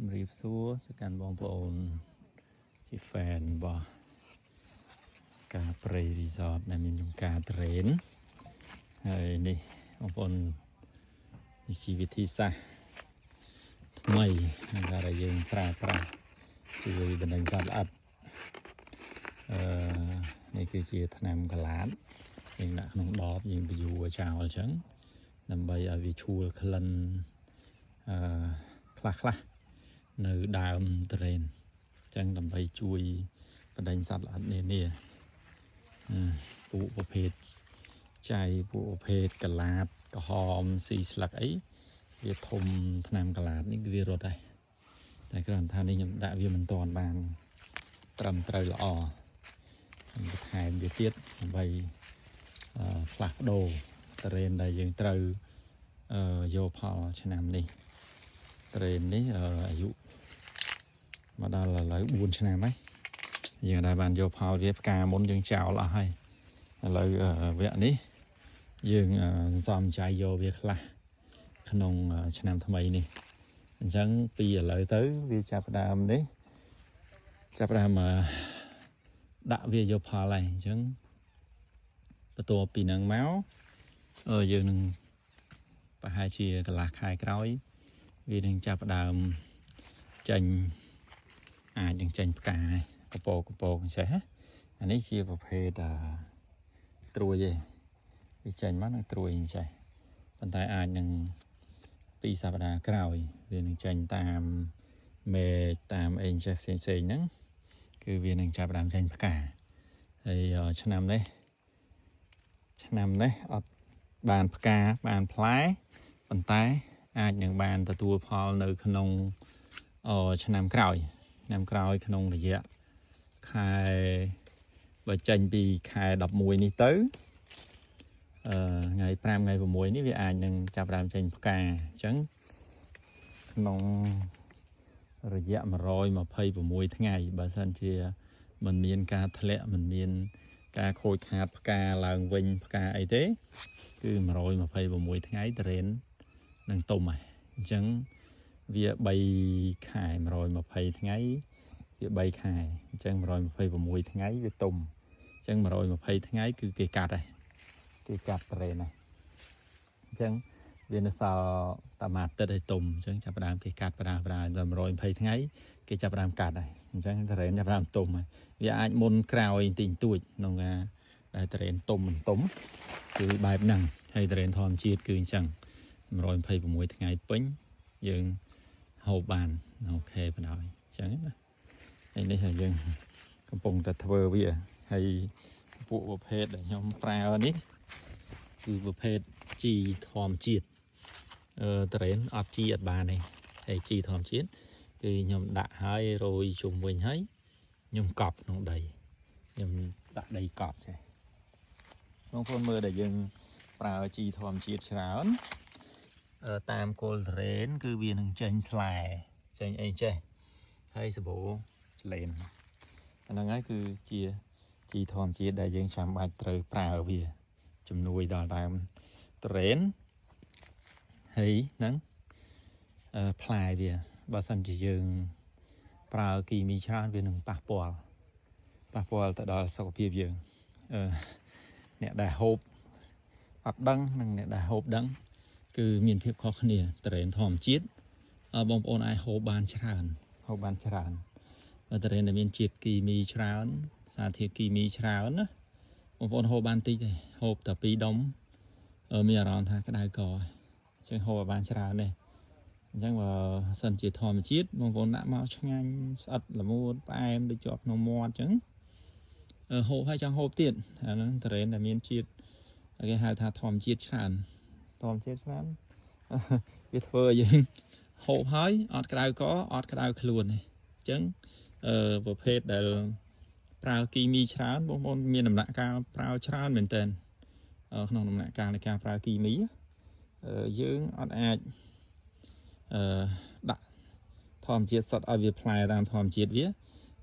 ជំរាបសួរទៅកាន់បងប្អូនជា fan របស់ការព្រៃ resort ដែលមានចំការត្រេនហើយនេះបងប្អូននេះជាវិធីសាស្ត្រថ្មីក្នុងការដែលយើងប្រើប្រាស់ជួយបណ្ដេញសត្វល្អិតអឺនេះគឺជាថ្នាំកឡាតយើងដាក់ក្នុងដបយើងបញ្យួរចោលអញ្ចឹងដើម្បីឲ្យវាឈួលក្លិនអឺខ្លះខ្លះៗ នៅដើមទុរេនអញ្ចឹងដើម្បីជួយបណ្ដេញសត្វល្អិតនានាអឺពួកប្រភេទចៃពួកប្រភេទកឡាតក្រហមស៊ីស្លឹកអីវាធំថ្នាំកឡាតនេះគឺវារត់ដែរតែគ្រាន់តែថានេះខ្ញុំដាក់វាមិនទាន់បានត្រឹមត្រូវល្អខ្ញុំបន្ថែមវាទៀតដើម្បីអឺផ្លាស់ប្ដូរទុរេនដែលយើងត្រូវអឺយកផលឆ្នាំនេះទុរេននេះអឺអាយុ មកដល់ឥឡូវ4ឆ្នាំហើយយើងដែលបានយកផលវាផ្កាមុនយើងចោលអស់ហើយឥឡូវអឺវគ្គនេះយើងអឺសន្សំចៃយកវាខ្លះក្នុងអឺឆ្នាំថ្មីនេះអញ្ចឹងពីឥឡូវទៅវាចាប់ផ្ដើមនេះចាប់ផ្ដើមអឺដាក់វាយកផលហើយអញ្ចឹងបន្ទាប់ពីហ្នឹងមកអឺយើងនឹងប្រហែលជាកន្លះខែក្រោយវានឹងចាប់ផ្ដើមចេញ អាចនឹងចេញផ្កាកពកកពកអញ្ចេះណាអានេះជាប្រភេទអាត្រួយឯងវាចេញមកនឹងត្រួយអញ្ចេះប៉ុន្តែអាចនឹងពីរសប្តាហ៍ក្រោយវានឹងចេញតាមមេឃតាមអីអញ្ចេះផ្សេងផ្សេងហ្នឹងគឺវានឹងចាប់ផ្ដើមចេញផ្កាហើយឆ្នាំនេះឆ្នាំនេះអត់បានផ្កាបានផ្លែប៉ុន្តែអាចនឹងបានទទួលផលនៅក្នុងអឆ្នាំក្រោយ ឆ្នាំក្រោយក្នុងរយៈខែបើចេញពីខែ11នេះទៅអឺថ្ងៃ5ថ្ងៃ6នេះវាអាចនឹងចាប់ផ្ដើមចេញផ្កាអញ្ចឹងក្នុងរយៈ126ថ្ងៃបើសិនជាมันមានការធ្លាក់มันមានការខូចខាតផ្កាឡើងវិញផ្កាអីទេគឺ126ថ្ងៃទុរេននឹងទុំហើយអញ្ចឹងវា3ខែ120ថ្ងៃវា3ខែអញ្ចឹង126ថ្ងៃវាទុំអញ្ចឹង120ថ្ងៃគឺគេកាត់ហើយគេកាត់ទុរេនហើយអញ្ចឹងវានៅសល់តែមួយអាទិត្យឲ្យទុំអញ្ចឹងចាប់ផ្ដើមគេកាត់ផ្ដើមផ្ដើមដល់120ថ្ងៃគេចាប់ផ្ដើមកាត់ហើយអញ្ចឹងទុរេនចាប់ផ្ដើមទុំហើយវាអាចមុនក្រោយបន្តិចបន្តួចក្នុងការដែលទុរេនទុំមិនទុំគឺបែបហ្នឹងហើយទុរេនធម្មជាតិគឺអញ្ចឹង126ថ្ងៃពេញយើងហូបបាន OK បណ្ដោយអញ្ចឹងណាហើយនេះហើយយើងកំពុងតែធ្វើវាហើយពួកប្រភេទដែលខ្ញុំប្រើនេះគឺប្រភេទជីធម្មជាតិអឺទុរេនអត់ជីអត់បានទេហើយជីធម្មជាតិគឺខ្ញុំដាក់ហើយរោយជុំវិញហើយខ្ញុំកប់ក្នុងដីខ្ញុំដាក់ដីកប់ចេះបងប្អូនមើលដែលយើងប្រើជីធម្មជាតិច្រើនអឺតាមគល់ទុរេនគឺវានឹងចេញស្លែចេញអីចេះហើយសបោឆ្លេនអាហ្នឹងហើយគឺជាជីធម្មជាតិដែលយើងចាំបាច់ត្រូវប្រើវាជំនួយដល់ដើមទុរេនហើយហ្នឹងអឺផ្លែវាបើសិនជាយើងប្រើគីមីច្រើនវានឹងប៉ះពាល់ប៉ះពាល់ទៅដល់សុខភាពយើងអឺអ្នកដែលហូបអត់ដឹងនិងអ្នកដែលហូបដឹង គឺមានភាពខុសគ្នាទុរេនធម្មជាតិអឺបងប្អូនអាចហូបបានច្រើនហូបបានច្រើនបើទុរេនដែលមានជាតិគីមីច្រើនសារធាតុគីមីច្រើនណាបងប្អូនហូបបានតិចទេហូបតែពីរដុំអឺមានអារម្មណ៍ថាក្តៅកអញ្ចឹងហូបឲ្យបានច្រើនទេអញ្ចឹងបើសិនជាធម្មជាតិបងប្អូនដាក់មកឆ្ងាញ់ស្អិតល្មួតផ្អែមដូចជាប់ក្នុងមាត់អញ្ចឹងអឺហូបហើយចង់ហូបទៀតអាហ្នឹងទុរេនដែលមានជាតិគេហៅថាធម្មជាតិច្រើន ធម្មជាតិច្រើន វាធ្វើឲ្យយើងហូបហើយអត់ក្តៅកអត់ក្តៅខ្លួនទេអញ្ចឹងអឺប្រភេទដែលប្រើគីមីច្រើនបងប្អូនមានដំណាក់កាលប្រើច្រើនមែនទែនអឺក្នុងដំណាក់កាលនៃការប្រើគីមីអឺយើងអត់អាចអឺដាក់ធម្មជាតិសុទ្ធឲ្យវាផ្លែតាមធម្មជាតិវា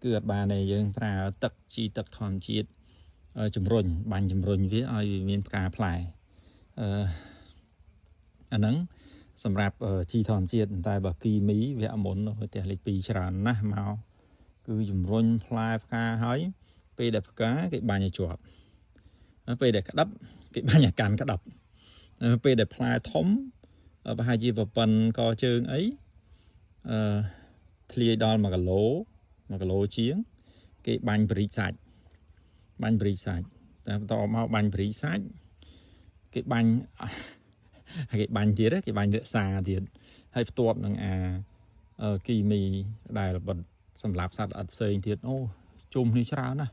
គឺអត់បានទេយើងប្រើទឹកជីទឹកធម្មជាតិជំរុញបាញ់ជំរុញវាឲ្យវាមានផ្កាផ្លែអឺ អាហ្នឹង សម្រាប់ជីធម្មជាតិតែបើគីមីវគ្គមុននៅផ្ទះលេខ2ច្រើនណាស់មកគឺជំរុញផ្លែផ្កាហើយពេលដែលផ្កាគេបាញ់ឲ្យជាប់ពេលដែលក្តាប់គេបាញ់ឲ្យកាន់ក្តាប់ពេលដែលផ្លែធំប្រហែលជាប្រប៉ុនកជើងអីអឺធ្លាយដល់1គីឡូ1គីឡូជាង គេបាញ់បរិសាច់បាញ់បរិសាច់តែបន្តមកបាញ់បរិសាច់គេបាញ់ គេបាញ់ទៀតគេបាញ់រក្សាទៀតហើយផ្ទាប់នឹងអាគីមីដែលបិទសម្រាប់សត្វល្អិតផ្សេងទៀតអូជុំនេះច្រើនណាស់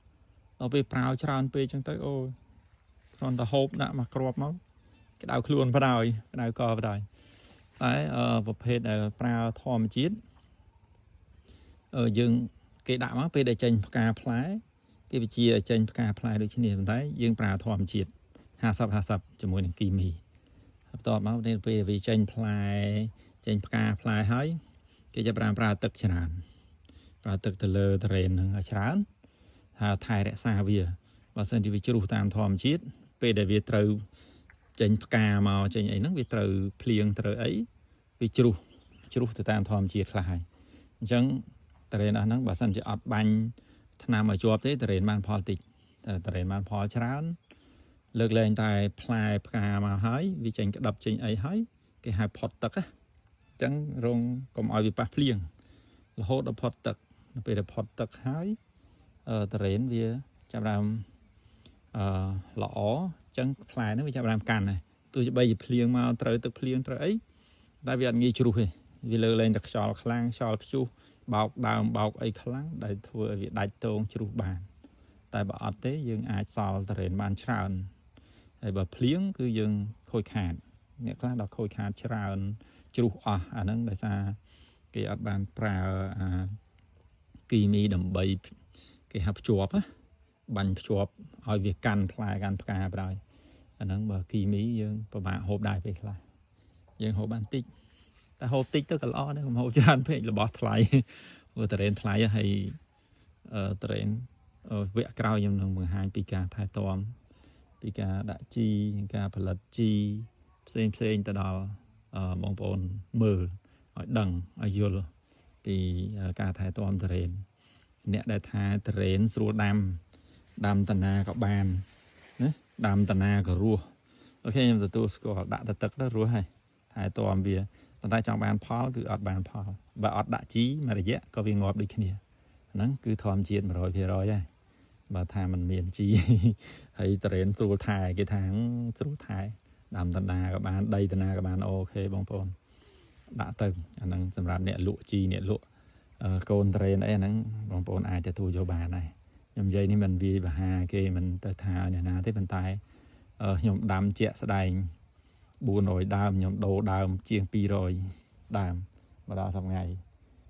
ដល់ពេលប្រើច្រើនពេកចឹងទៅអូគ្រាន់តែហូបដាក់មកគ្រាប់មកក្តៅខ្លួនបដ ாய் ក្តៅកបដ ாய் តែប្រភេទដែលប្រើធម្មជាតិយើងគេដាក់មកពេលដែលចេញផ្កាផ្លែគេវិជាឲ្យចេញផ្កាផ្លែដូចគ្នាប៉ុន្តែយើងប្រើធម្មជាតិ50 50ជាមួយនឹងគីមីបន្ទាប់មកពេលវាចេញផ្លែចេញផ្កាផ្លែហើយគេจะប្រើប្រើទឹកច្រើនប្រើទឹកទៅលើទុរេនហ្នឹងឲ្យច្រើនហើយថែរក្សាវាបើសិនជាវាជ្រុះតាមធម្មជាតិពេលដែលវាត្រូវចេញផ្កាមកចេញអីហ្នឹងវាត្រូវភ្លៀងត្រូវអីវាជ្រុះជ្រុះទៅតាមធម្មជាតិខ្លះហើយអញ្ចឹងទុរេនអស់ហ្នឹងបើសិនជាអត់បាញ់ថ្នាំឲ្យជាប់ទេទុរេនបានផលតិចតែទុរេនបានផលច្រើនលើកលែងតែផ្លែផ្កាមកហើយវាចេញក្តាប់ចេញអីហើយគេហៅផុតទឹកណាអញ្ចឹងរងកុំឲ្យវាប៉ះភ្លៀងរហូតដល់ផុតទឹកនៅពេលដែលផុតទឹកហើយទុរេនវាចាប់ដើមអឺល្អអញ្ចឹងផ្លែហ្នឹងវាចាប់ដើមកាន់ហើយទោះបីជាភ្លៀងមកត្រូវទឹកភ្លៀងត្រូវអីតែវាអត់ងាយជ្រុះទេវាលើកលែងតែខ្យល់ខ្លាំងខ្យល់ព្យុះបោកដើមបោកអីខ្លាំងដែលធ្វើឲ្យវាដាច់តងជ្រុះបានតែបើអត់ទេយើងអាចសល់ទុរេនបានច្រើនហើយបើភ្លៀងគឺយើងខូចខាតអ្នកខ្លះដល់ខូចខាតច្រើនជ្រុះអស់អាហ្នឹងដោយសារគេអត់បានប្រើអាគីមីដើម្បីគេហៅភ្ជាប់ណាបាញ់ភ្ជាប់ឲ្យវាកាន់ផ្លែកាន់ផ្កាបណ្ដោយអាហ្នឹងបើគីមីយើងពិបាកហូបដែរពេលខ្លះយើងហូបបានតិចតែហូបតិចទៅក៏ល្អដែរកុំហូបច្រើនពេករបស់ថ្លៃព្រោះទុរេនថ្លៃហើយទុរេនវគ្គក្រោយខ្ញុំនឹងបង្ហាញពីការថែទាំពីការដាក់ជីការផលិតជីផ្សេងផ្សេងទៅដល់បងប្អូនមើលឲ្យដឹងឲ្យយល់ពីការថែទាំទុរេនអ្នកដែលថាទុរេនស្រួលដាំដាំតាណាក៏បានណាដាំតាណាក៏រស់OK ខ្ញុំទទួលស្គាល់ដាក់ទៅទឹកទៅរស់ហើយថែទាំវាប៉ុន្តែចង់បានផលគឺអត់បានផលបើអត់ដាក់ជីមួយរយៈក៏វាងាប់ដូចគ្នាហ្នឹងគឺធម្មជាតិ100%ហើយបើថាมันមានជី ហើយទុរេនស្រួលថែគេថាស្រួលថែដាំតណាក៏បានដីតណាក៏បាន OK បងប្អូនដាក់ទៅអាហ្នឹងសម្រាប់អ្នកលក់ជីអ្នកលក់កូនទុរេនអីអាហ្នឹងបងប្អូនអាចទទួលយកបានដែរខ្ញុំនិយាយនេះមិនវាយបហាគេមិនទៅថាអ្នកណាទេប៉ុន្តែខ្ញុំដាំជាក់ស្ដែង400ដើមខ្ញុំដូរដើមជាង200ដើមមកដល់សប្តាហ៍ថ្ងៃ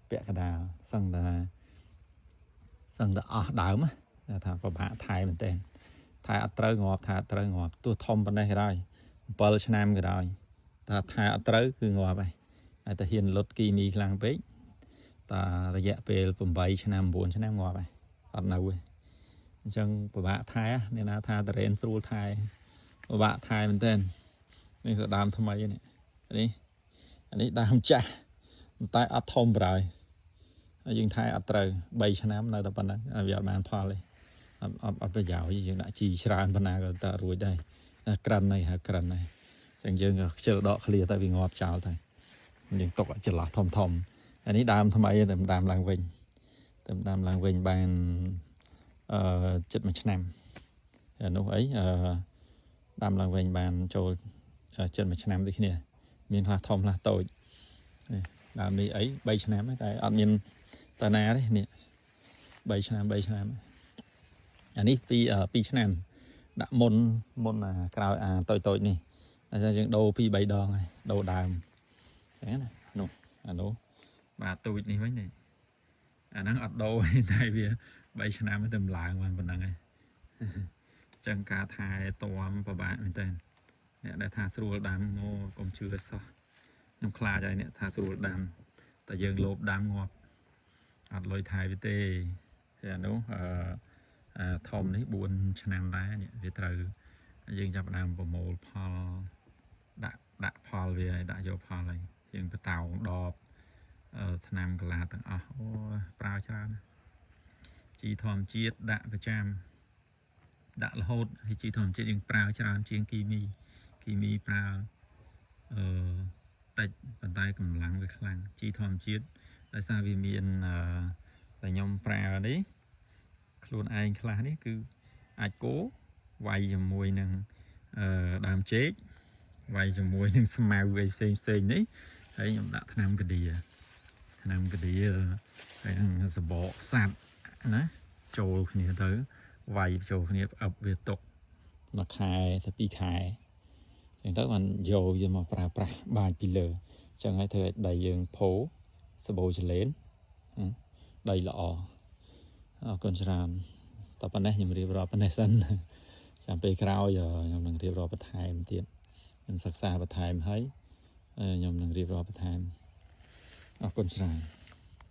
ពាក់កណ្ដាលសឹងតែសឹងតែអស់ដើមណាថាពិបាកថែមែនទែនថែអត់ត្រូវងាប់ថែអត់ត្រូវងាប់ទោះធំប៉ុណ្ណេះក៏ដោយ7ឆ្នាំក៏ដោយតែថែអត់ត្រូវគឺងាប់ហើយហើយតែហ៊ានលុតគីមីខ្លាំងពេកតារយៈពេល8ឆ្នាំ9ឆ្នាំងាប់ហើយអត់នៅទេអញ្ចឹងពិបាកថែអ្នកណាថាទុរេនស្រួលថែពិបាកថែមែនទែននេះគឺដើមថ្មីនេះនេះអានេះដើមចាស់តែអត់ធំប្រហើយហើយយើងថែអត់ត្រូវ3ឆ្នាំនៅតែប៉ុណ្ណឹងវាអត់បានផលទេអត់អត់អត់ប្រយោជន៍យើងដាក់ជីច្រើនប៉ុណ្ណាក៏តរួចដែរក្រិនហើយហៅក្រិនហើយអញ្ចឹងយើងក៏ខ្ជិលដកឃ្លាតែវាងាប់ចោលទៅយើងទុកចន្លោះធំធំអានេះដើមថ្មីតែដើមឡើងវិញតែដើមឡើងវិញបានអឺចិត្តមួយឆ្នាំអានោះអីអឺដើមឡើងវិញបានចូលចិត្តមួយឆ្នាំដូចគ្នាមានខ្លះធំខ្លះតូចនេះដើមនេះអី3ឆ្នាំតែអត់មានតាណាទេនេះ3ឆ្នាំ3ឆ្នាំអានេះ2 2ឆ្នាំដាក់មុនមុនអាក្រោយអាតូចតូចនេះអញ្ចឹងយើងដូរ2 3ដងហើយដូរដើមអញ្ចឹងណានោះអានោះបាទទូចនេះវិញនេះអាហ្នឹងអត់ដូរ តែវា3ឆ្នាំទៅឡើងបានប៉ុណ្ណឹងហើយអញ្ចឹងការថែទាំពិបាកមែនតើអ្នកដែលថាស្រួលដាំងកុំជឿសោះខ្ញុំខ្លាចហើយអ្នកថាស្រួលដាំតែយើងលោបដាំងាប់អត់លុយថែវាទេហើយអានោះអឺអាធំនេះ4ឆ្នាំដែរនេះវាត្រូវយើងចាប់ផ្ដើមប្រមូលផលដាក់ ដាក់ផលវាឲ្យដាក់យកផលហើយជាងបតោងដបអឺថ្នាំកាឡាទាំងអស់អូប្រើច្រើនណាស់ជីធម្មជាតិដាក់ប្រចាំដាក់រហូតហើយជីធម្មជាតិយើងប្រើច្រើនជាងគីមីគីមីប្រើអឺតិចប៉ុន្តែកម្លាំងវាខ្លាំងជីធម្មជាតិដោយសារវាមានអឺតែខ្ញុំប្រើនេះខ្លួនឯងខ្លះនេះគឺអាចគោវាយជាមួយនឹងអឺដើមចេកវាយជាមួយនឹងស្មៅអីផ្សេងផ្សេងនេះហើយខ្ញុំដាក់ថ្នាំកាឌាថ្នាំកាឌាហើយនឹងសបកសัตว์ណាចូលគ្នាទៅវាយចូលគ្នាផ្អឹបវាទុកមួយខែទៅពីរខែអញ្ចឹងទៅបានយកវាមកប្រើប្រាស់បាចពីលើអញ្ចឹងហើយធ្វើឲ្យដីយើងផូសបោចលេនដីល្អអរគុណច្រើនតែប៉ុណ្ណេះខ្ញុំរៀបរាប់ប៉ុណ្ណេះសិនចាំពេលក្រោយខ្ញុំនឹងរៀបរាប់បន្ថែមទៀតខ្ញុំសិក្សាបន្ថែមហើយខ្ញុំនឹងរៀបរាប់បន្ថែមអរគុណច្រើន។